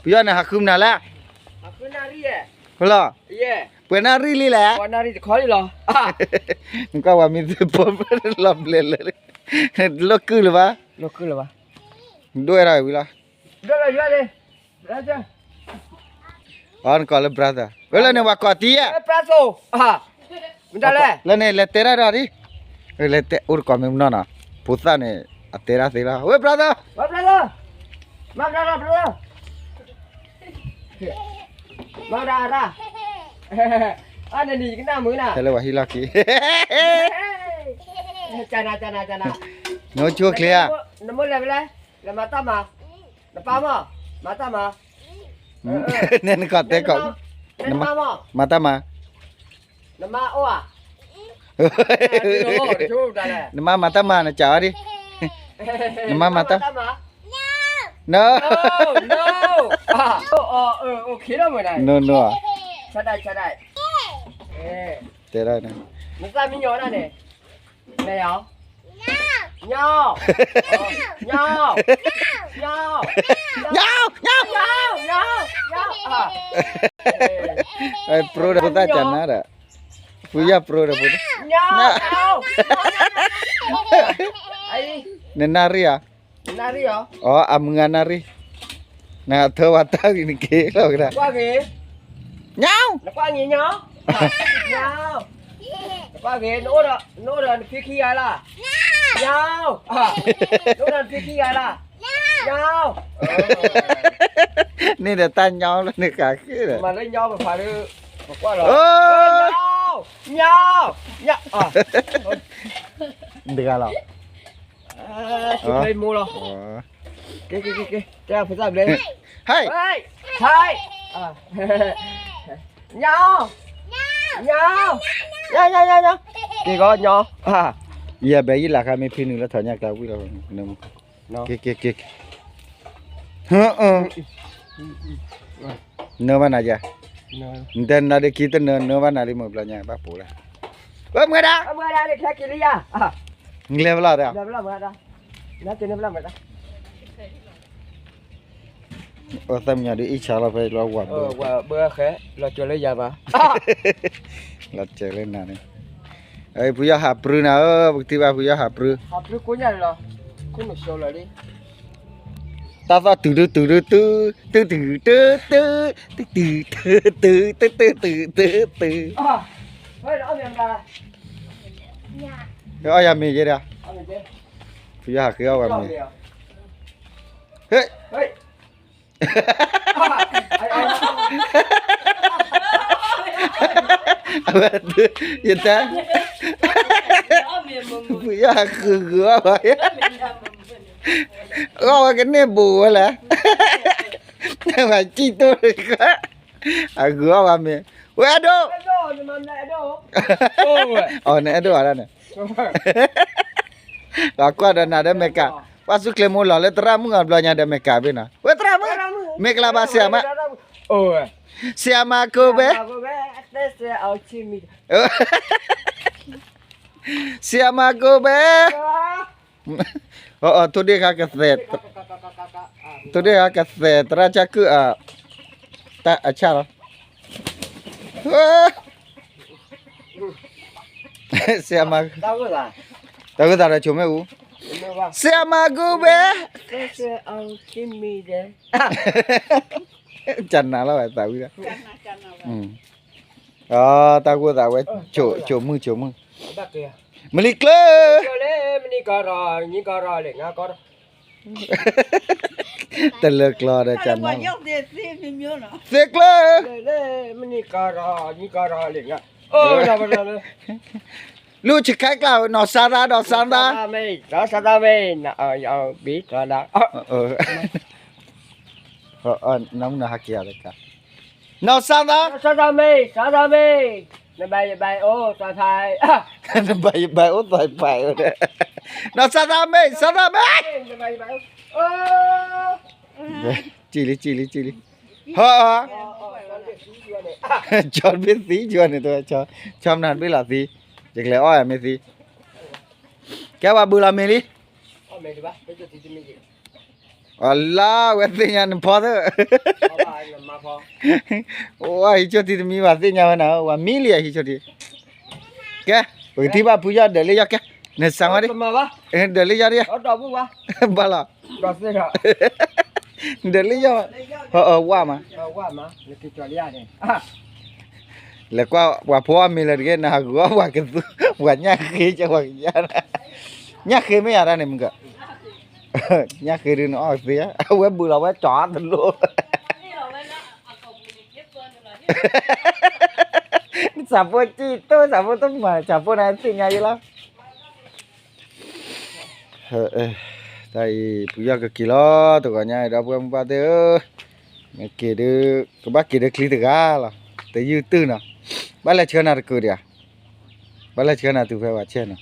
ယီၢ်န့ၣ် ဟးဃုမနုၤလဲၣ်, ဖလီၤ, ပှဲၤနၣ်ရံၣ်လံလဲၣ်, နကွၢ်ဝဲမ့ၢ်သ့ၣ်ဖိလီၤဘျဲၣ်လၢာ်, တလိၣ်ကုၢ်လၢၤဘၣ်, ဒိၣ်ဝဲဒၣ်ဝံၤလီၤ, အီနကိးလၢ brother ဝဲလၢန့ၣ် ပှၤကိးတံၢ်ယဲၢ် လၢန့ၣ် လဲၤတဲတၢ်ဒီးဒ်, လဲၤတဲအိၣ်တကိးမ့ၢ်ပနီၢ်နီၤ, ဖိသၣ်န့ၣ် အတဲတၢ်သ့လီၤ, ဝဲ brother, brother, မၤ brother, brother, မၤ brother, အါန့ၣ်န့ၣ် ယကနၣ်မုာ်နၤ, ဟဲလၢပှၤဟံၣ်လီၢ်ခံ, ကနၤ ကနၤ ကနၤ, နအိၣ်ဆူၣ်အိၣ်ချ့ဧါ, နမိၢ်လဲၤဖဲလဲၣ်, လဲၤမၤတၢ်မၤ, နပၢ်မး, မၤတၢ်မၤ, နဲနကီၢ်တဲကီး, နမၤ, မၤတၢ်မၤ, နမါအိၣ်ဧါ, နမါမၤတၢ်မၤ နစံးအီၤဒ်, နမါမၤတၢ်, no, no, တဲဒၣ်န့ၣ်, ပျိဒီးဖိသၣ်ကနၤဒီး, ဖုယီၢ်ပျိဒီးဖိသၣ်, နနၣ်ရံၣ်ဧါ, အီ အမုၢ်အနၣ်ရံၣ်, နထၢဝဲတၢ်ဂ့ၤနက့ၤလီၤကဒါ, နကွၢ်ဂ့ၤ, နအိၣ်ဒီးနဖံခံဂၤလၢ်, နအိၣ်ဒီးနဖံခံဂၤလၢ်, န့ၣ်ဒီးတၢ်ညီလၢနဃးဃ့ဒီး, မၤလၢညီပဖးလၢ, ပကွၢ်လီၤ, တဂၤလီၤ, ကဲကဲကဲကဲ, တဲဖိသၣ်ဘျဲ, ဟဲ, ဟဲ, ညီ, ညီ, ညီ, က့ၤကီညီ, ယဘဲယလၢ်ခါမ့ၢ်ဖံနုာ်လၢ ထီၣ်ညၣ်ကျါဝံၤလီၤ, က့ၤက့ၤက့ၤ, နၢဘၣ်နၤယၤ, နတဲနၤဒီးခံတနၢ နၢဘၣ်နၤလံမုၢ်ဘျီညါဘၣ်ပိာ်လၢ, ဝဲမုၢ်ဒါ, နလဲၤဖဲလဲၣ်, အသၣ်မံညီၤဒုးအံၣ်ဆါလီၤဖဲလီၤဝၤဘၢ, လီၤစၢၤလၢယၤဘၣ်, လီၤစၢၤလၢနၤန့ၣ်, ဖုယီၢ်ဟးပြူနၤဧၢ, ပကထံၣ်ဘၣ်ဖုယီၢ်ဟးပြူ, တၢ်သီၣ်တုၤဒုတုၤဒုတုၤ, တုၤတုၤတုၤတုၤ, တုၤတုၤတုၤတုၤ, တုၤတုၤတုၤတုၤ, တုၤတုၤတုၤတုၤ, အီၣ်ယၤမ့ၤယဲဒၣ်, ဖုယီၢ်ဟးဃ့အီၣ်ဝဲမ့ၤ, ဟ့ၣ် အဝဲ, ယတဲ, ဖုယီၢ်ဃုာ်ဃုာ်အီၣ်ဘၣ်, အီၣ်ဝဲကန့ၢ်ဘူးဝဲလဲၣ်, မၤစံၣ်တိၢ်, အဃုာ်အီၣ်ဘၣ်မ့ၤ, ဝဲအဲၣ်ဒိး, အီၣ်နအဲၣ်ဒိးဘၣ်ဒၣ်န့ၣ်, ပှၤကွၢ်ဒီးနၤဒီးမဲာ်ကး, ပှၤဆူၣ်ချ့မိၢ်လီၤလၢသရၣ်မုၣ်အဘျီညါဒီးမဲာ်ကးဘ့ၣ်နီၤ, ဝဲသရၣ်မုၣ်, မ့ၢ်ကလၤဘၣ်ဆရာမ, ဆရာမကိုပဲ, ဆရာမကိုပဲ, ထိၣ်ဒ့ၣ်ဃါကသဲး, ထိၣ်ဒ့ၣ်ဃါကသဲးသရၣ်ကၢ်ကုၢ်အ, တၢ်အဆၣ်လီၤ ဆရာမ, တၢ်ဂိၢ်သးဒီးဆိမိၣ်အူ, ဆရာမကိုပဲ, ကနၤလီၤဝဲသးဝံၤဒီး, တၢ်ဂိၢ်သးဝဲ, ဆိမိၣ်ဆိမိၣ်, မလံၤကျၢၤ, တလၢကျီဒီးကနၤ, သ့ကျၢၤ, လူၢ်ဆံခါကျါ, နီၢ်စါသး ဒီးစါသး, ဒီးစါသးမ့ၢ်, နီၢ်မုၢ်နီၢ်ဟးက့ၤအီၤတကး, နီၢ်စါသး, စါသးမ့ၢ်, စါသးမ့ၢ်, နဘၣ်ယဘၣ်အိၣ်သးဖး, နဘၣ်ယဘၣ်အိၣ်သးဖး, နီၢ်စါသးမ့ၢ်, စါသးမ့ၢ်, ကံၣ်လံ ကံၣ်လံ ကံၣ်လံ, ဟီ, ကၠီဘ့ၣ်သံယွၤန့ၣ်, ကၠီမနုၤတဘ့ၣ်လီၤသံ, ယကလဲၤအီၣ်မ့ၢ်သံ, ကဲပှၤဘုလီၤမ့ၤလံ, အလါဝဲသ့ၣ်ညါနဖီသၢ, အိၣ်ဟံးဆိတံၢ်တမံၤဘၣ်သ့ၣ်ညါဝဲနၤ, ဝဲမံလံဟံးဆိတံၢ်, ကဲ, ပကထံၣ်ဘၣ်ဖုယီၢ်ဒၢးလၢယီၢ်ကဲ, နစံးဝဲဒၣ်, ဒၢးလၢယီၢ်ဒၣ်, ဘၣ်လီၤ, ဒၢးလၢယီၢ်, ဝါမး, လဲၤကွၢ်ပှၤဖိအီၣ်မ့ၤလၢတဂ့ၤ နဟးဂုာ်အီၣ်ပှၤကသူ, ပှၤညၣ်ဃ့ကဲပှၤကယါ, ညၣ်ဃ့မ့ၢ်ယၤတၢ်န့ၣ်မုၢ်က, ညၣ်ဃ့ဒုးနအီၣ်သ့ဧါ, အဝဲဘုးလီၤဝဲကၠီတလိၣ် စၢ်ဖိကံတိၢ် စၢ်ဖိတမၤ စၢ်ဖိန့ၣ်သ့ၣ်ညါယလီၤ, တၢ်အံၤ ပူၤယီၢ်ကက့ၤလီၤ တဂီၤညါအံၤဒီး ပှၢ်မုၢ်ပှၢ်သ့ၣ်ဧၢ, နက့ၤဒုး ကဘၣ်က့ၤဒုးချံတဂၤလီၤ, တယုၢ်တုၢ်နီၤ, ဘၣ်လဲၤဆှၢနၤတကုာ်ဒံးဧါ, ဘၣ်လဲၤဆှၢနၤတုၤဖဲပှၤဆဲၣ်နီၤ,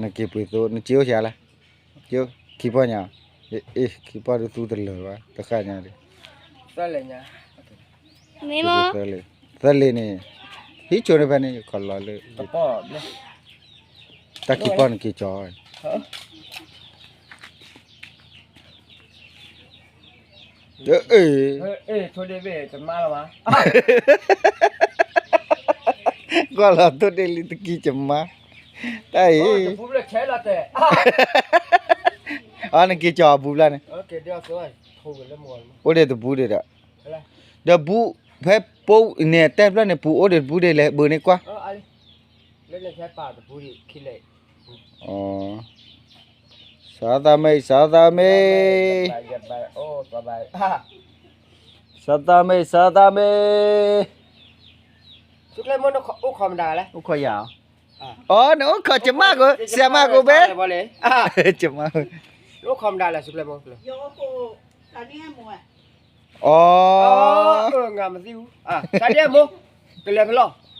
နက့ၤပှ့ၤသိ နစ့အိၣ်ဆံးလဲၣ်, က့ၤခံပီၢ်ညါ, အ့ ခံပီၢ်ဒုးသူတလၢာ်ဘၣ် တဃၣ်ညါဒံး မ့ၢ်မ့ၢ် သၢလ့ၤန့ၣ်, ဟံးဆိန့ၣ်ဖဲန့ၣ် ယခီၣ်လီၤလၢ တၢ်ခံပီၢ်န့ၣ်က့ၤကၠီ, အ့ ကွၢ်လီၤထိၣ်ဒ့လံတကံကမါ, တၢ်အံၤ, အနက့ၤကၠီအဘူးဖျါန့ၣ်, အိၣ်ဒံးတဘူးဒံးဒီး, ဒီးဘူး ဖဲပိန့ၣ်တဲဖျၢၣ်န့ၣ် ပူၤအိၣ်ဒံးတဘူးဒံးလဲၣ် ဘၢန့ၣ်ကွၢ် စီၤသးမ့ၢ် စီၤသးမ့ၢ်, စီၤသးမ့ၢ် စီၤသးမ့ၢ်, အိၣ်ခိးယၤ, အိ နအိၣ်ခိးကမၣ်ကိး ဆရာမကိးဘဲ, ကမၣ်, အိၣ်ခိးမတၤလဲၣ် အိ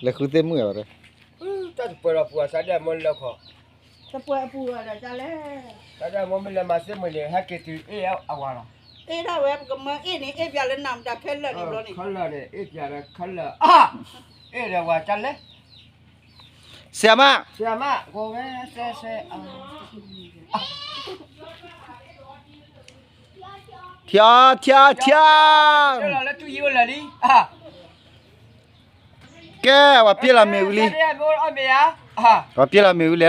လဲၤဃုသ့ၣ်မုၣ်ဝဲ, တၢ်တပှဲၤဒီးပှၤ စးဒဲမ့ၢ်လၢခီ, တပှဲၤအပူၤဒီးတၢ်လဲၣ်, စးဒဲမ့ၢ်မ့ၢ်လဲၤမၤသ့ၣ်မုၢ်န့ၣ် ဟဲက့ၤတုၤအ့ၣ်အဝၤလီၤ, အ့ၣ်ဒၣ်ဝဲ ပကမၢအ့ၣ်န့ၣ် အ့ၣ်ပၠးလၢနၤမတၤခဲလၢာ်န့ၣ်ဘျီန့ၣ်, ခဲလၢာ်န့ၣ် အ့ၣ်ပၠးလၢခဲလၢာ်, အ့ၣ်ဒီးဝၤတၢ်လဲၣ်, ဆရာမ, ဆရာမ, ထီထီထီ, ကဲ ပှၤပျဲလီၤမ့ၣ်ဝံၤလံ, ပှၤပျဲလီၤမ့ၣ်ဝံၤလဲၤလီၤ,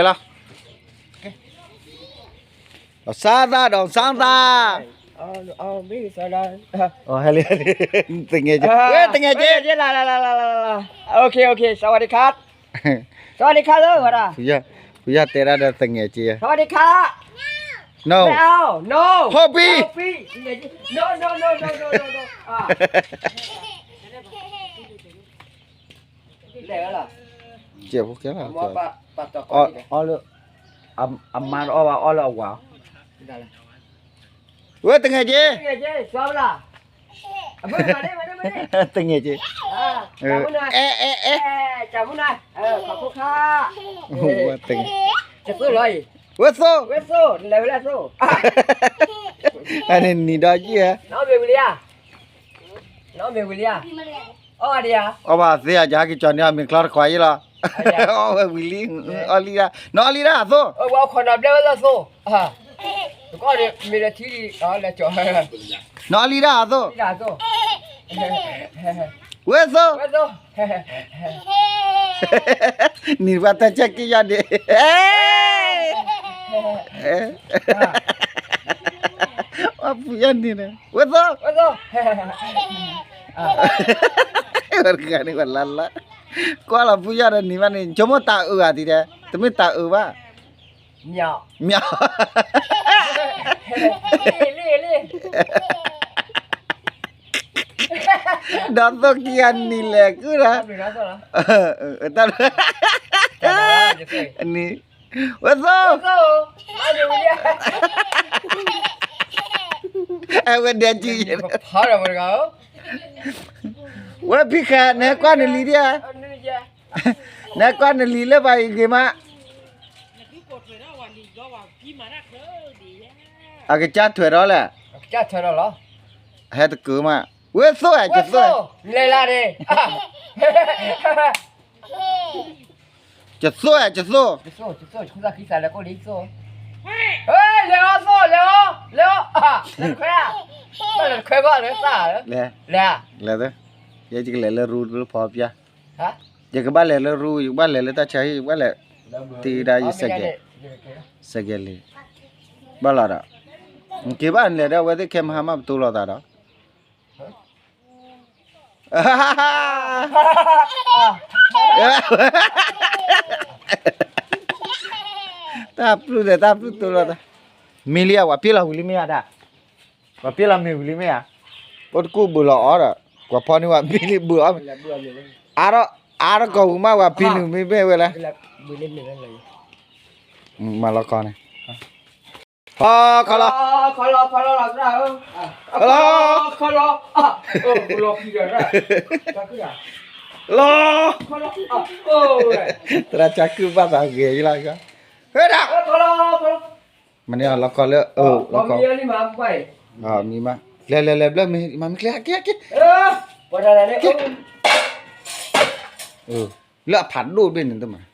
ဒီးစါသး ဒီးစါသး, ဟဲလံ, တငဲးက့, ဝဲ တငဲးက့, လၢလၢလၢလၢလၢ, စဝၤဒံခါ, စဝၤဒံခါလၢဝဲဒၣ်, ဖုယီၢ်တဲဒၣ်ဒီးတငဲးက့, စဝၤဒံခါ, no, no, ဟီၣ်ပံ, လဲၤဝဲလီၤ, ကဲဖိကဲလီၤ, အီၣ်လၢ, အမါတအီၣ်ဘၣ် အီၣ်လၢအဝၤ, ဝဲတငဲးက့, တငဲးက့, တငဲးက့, အဲအဲအဲ, ဝဲသိ, အန့ၣ်နံၤဒီးယံၢ်ဧါ, အီၣ်ဘၣ်သ့အကဟဲက့ၤကၠီန့ၢ်အီၣ်မ့ၤချီတခွးယ့ၢ်လီၤ, အီၣ်ဝဲဝံၤလံ, အီၣ်လံဒၣ်, နအီၣ်လံဒၣ်အသိး, နအီၣ်လံဒၣ်အသိး, ဝဲသိ, နံၤပှၤတၢ်ဆၢက့ၤယၤဒ့ၣ်, ပှၤဖုယီၢ်နံၤန့ၣ် ဝဲသိ, ဝဲတဂၤန့ၣ် ပှၤလၢလၢ, ကွၢ်လီၤဖုယီၢ်ဒီးနံၤဘၣ်န့ၣ် ဆိကမိၣ်တၢ်အုးဧါဒ်လဲၣ်, တမ့ၢ်တၢ်အုးဘၣ်, မၠီ, ဒီးသိၣ်ကံအနံၤလဲၣ်ကုၢ်ဒီး, နံၤ, ဝဲသိ, အဝဲဒဲကံ, ဝဲဖံးဃာ် နကွၢ်နလံၤဒံးဧါ, နကွၢ်နလံၤလၢပှၤအံၤဂ့ၤမး, အကစၢ်ထွဲဒီးလဲၣ်, ဟဲတကုာ်မး, ဝဲသိဧါ, ကသိ, ကသိဧါ ကသိ, လဲၤအီၤသိၣ် လဲၤအီၤ လဲၤအီၤ လဲၤတခွဲ ဘၣ်လဲၤတခွဲဘၣ်လၢသၣ် လဲၤ လဲၤ လဲၤသၢ ယဲယကလဲၤလၢရူလၢဖီပျၢ် ယကဘၣ်လဲၤလၢရူ ယကဘၣ်လဲၤလၢတၢ်ဆါဟံၣ် ယကဘၣ်လဲၤ တံၤဒၣ်ယစဲးကဲး စဲးကဲးလံ ဘၣ်လီၤဒီး က့ၤဘၣ်လဲၤဒီး အဝဲသ့ၣ်ခဲမဟါမးပတိၢ်လိာ်သးဒီး တၢ်ပျုၢ်ဒီးတၢ်ပျုၢ်တိၢ်လိာ်သး မံလံဧါ ပှၤပျဲလီၤဝံၤလံမ့ၢ်ဧါဒၣ် ပှၤပျဲလီၤမ့ၢ်ဝံၤလံမ့ၢ်ဧါ အိၣ်တကူၣ်ဘုးလီၤအီၤဒီး ပှၤဖီန့ၢ်ဝဲမံလံဘုးအီၤ အါထီၣ် အါထီၣ်ကီၢ်ပူၤမး ပှၤဖံနုာ်မ့ၢ်မ့ၢ်ဝဲလဲၣ် မၤလီၤခီန့ၣ် ခီလီၤ ခီလီၤ ခီလီၤ ခီလီၤ လီၤ သရၣ်ဆါကုၢ်ဘၣ်သးဂ့ၤယလီၤ ဟဲဒၣ် မ့ၢ်န့ၣ်လီၤခီလၢ လီၤခီ မံမး လဲၤလဲၤလဲၤဘျၢမ့ၢ်မၤမ့ၢ်ကျဲ ဟဲက့ၤ ဟဲက့ၤ လၢအဖးဒိၣ်ဘ့ၣ်န့ၣ်တမး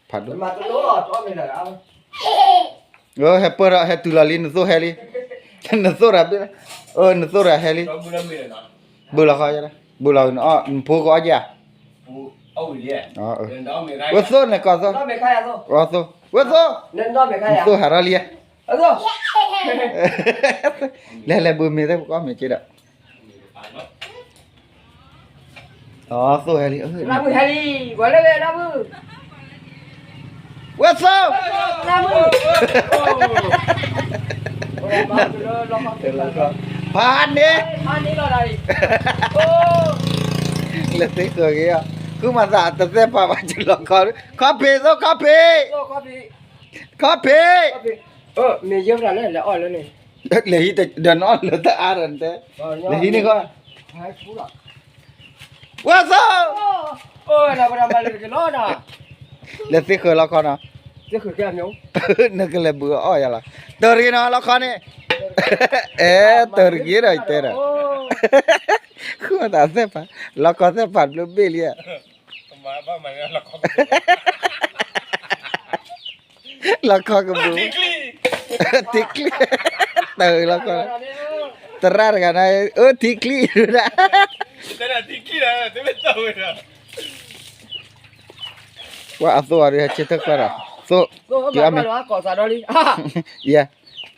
ဖးဒိၣ် ဟဲပၢၢ်ဒီးဟဲတုၤလီၤလံ နသိၣ်ဟဲလံ နသိၣ်ရၤဘ့ၣ် နသိၣ်ရၤဟဲလံ ဘုလီၤခီ ဘုလီၤ နဖိကအီၣ်ယၤ ဝဲသိၣ်န့ၣ်ကီၢ်သိၣ် ဝဲသိၣ် နသိၣ်ဟးထီၣ်လံ လဲၤလဲၤဘုမ့ၢ်သ့ၣ်ပကအီၣ်မ့ၢ်က့ဒီး သိၣ်ဟဲလံ ဝဲသိၣ် ဖးန့ၣ် လဲၤသ့ဃၢၤက့ၤအီၤ ဃုမၤသးတသ့ၣ်ပာ်ဘၣ်ကလီၤခီ ခီဖံးသိၣ် ခီဖံး ခီဖံး လဲၤဟံးဒီးနအီၣ်လၢတအါဒီးနတဲ လဲၤဟံးန့ၣ်ခီ ဝဲသိၣ် လဲၤသ့ဃၢၤလီၤခီနီၤ နကလဲၤဘုးအီၣ်ယၤလီၤ တၢ်တဂ့ၤနီၤလီၤခီန့ၣ် အဲ တၢ်တဂ့ၤဒီးယတဲဒီး ဃုမၤသးသ့ၣ်ပာ် လီၤခီသ့ၣ်ပာ်ဘျုးဘ့ၣ်လံ လီၤခီကပူၤ ထံချံ တၢ်လီၤခီ သရၣ်တဂၤန့ၣ် အၢ ထံချံဒၣ် ပှၤအသိၣ်အီၤဒုးဟဲဆ့ထၢၣ်ကွၢ်ဒီး သိၣ် ယၤ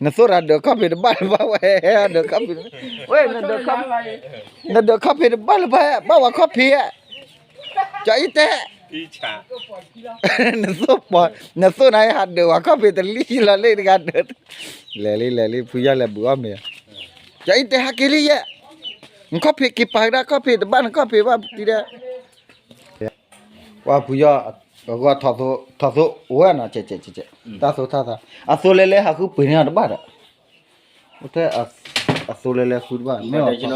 နသိၣ်ရၤဒၢးခီၣ်ဖံးတဘၣ်လၢၤဘၣ်ဝဲ ဒၢးခီၣ်ဖံး ဝဲ နဒၢးခီၣ်ဖံးတဘၣ်လၢၤဘၣ် ဘၣ်ဝဲခီၣ်ဖံးဧါ ကၠီအံၤတဲ နသိၣ်ပီၤ နသိၣ်နၤဟးဒၢးဝဲခီၣ်ဖံးတလံလီၤလၢတဂၤဒၢး လဲၤလံလဲၤလံ ဖုယီၢ်လဲၤဘုးအီၣ်မ့ၤ ကၠီအံၤတဲဟဲက့ၤလံယဲ နခီၣ်ဖံးက့ၤပာ်ကဒါခီၣ်ဖံးတဘၣ်နခီၣ်ဖံးဘၣ်ပတံၤဒဲး ပှၤဖုယီၢ် အဂီၢ်ထီၣ်သိအိၣ်ဝဲနီၤ တၢ်သိထါသး အသိလဲၤလဲၤဟးဃုပှ့ၤန့ၢ်အီၤတဘၣ်ဒီး ထဲ အသိလဲၤလဲၤဃုတဘၣ် မ့ၢ်အီၣ်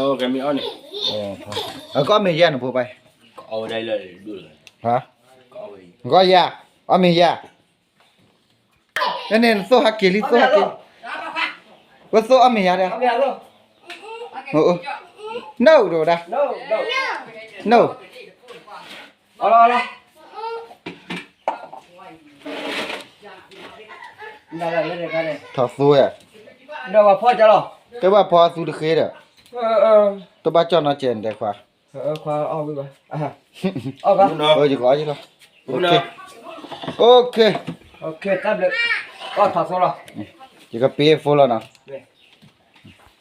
အကအီၣ်မ့ၤယဲၢ်နဖိပၢ် ဟါ ကအီၣ်ယဲၢ် အီၣ်မ့ၤယဲၢ် န့ၣ်နသိၣ်ဟးက့ၤလံ သိၣ်ဟးက့ၤ ဝဲသိၣ်အီၣ်မ့ၤယဲၢ်ဒၣ် no ဒိၣ်ဒၣ် no ထီၣ်သိဝဲ တဲဘၣ်ဖီအသူတဃ့ဒီး တဘၣ်ကၠီၣ်နီၤကဲးနတဲခွါ ယကအီၣ်ယလီၤ okay ယကပ့ၤဖိလီၤနီၤ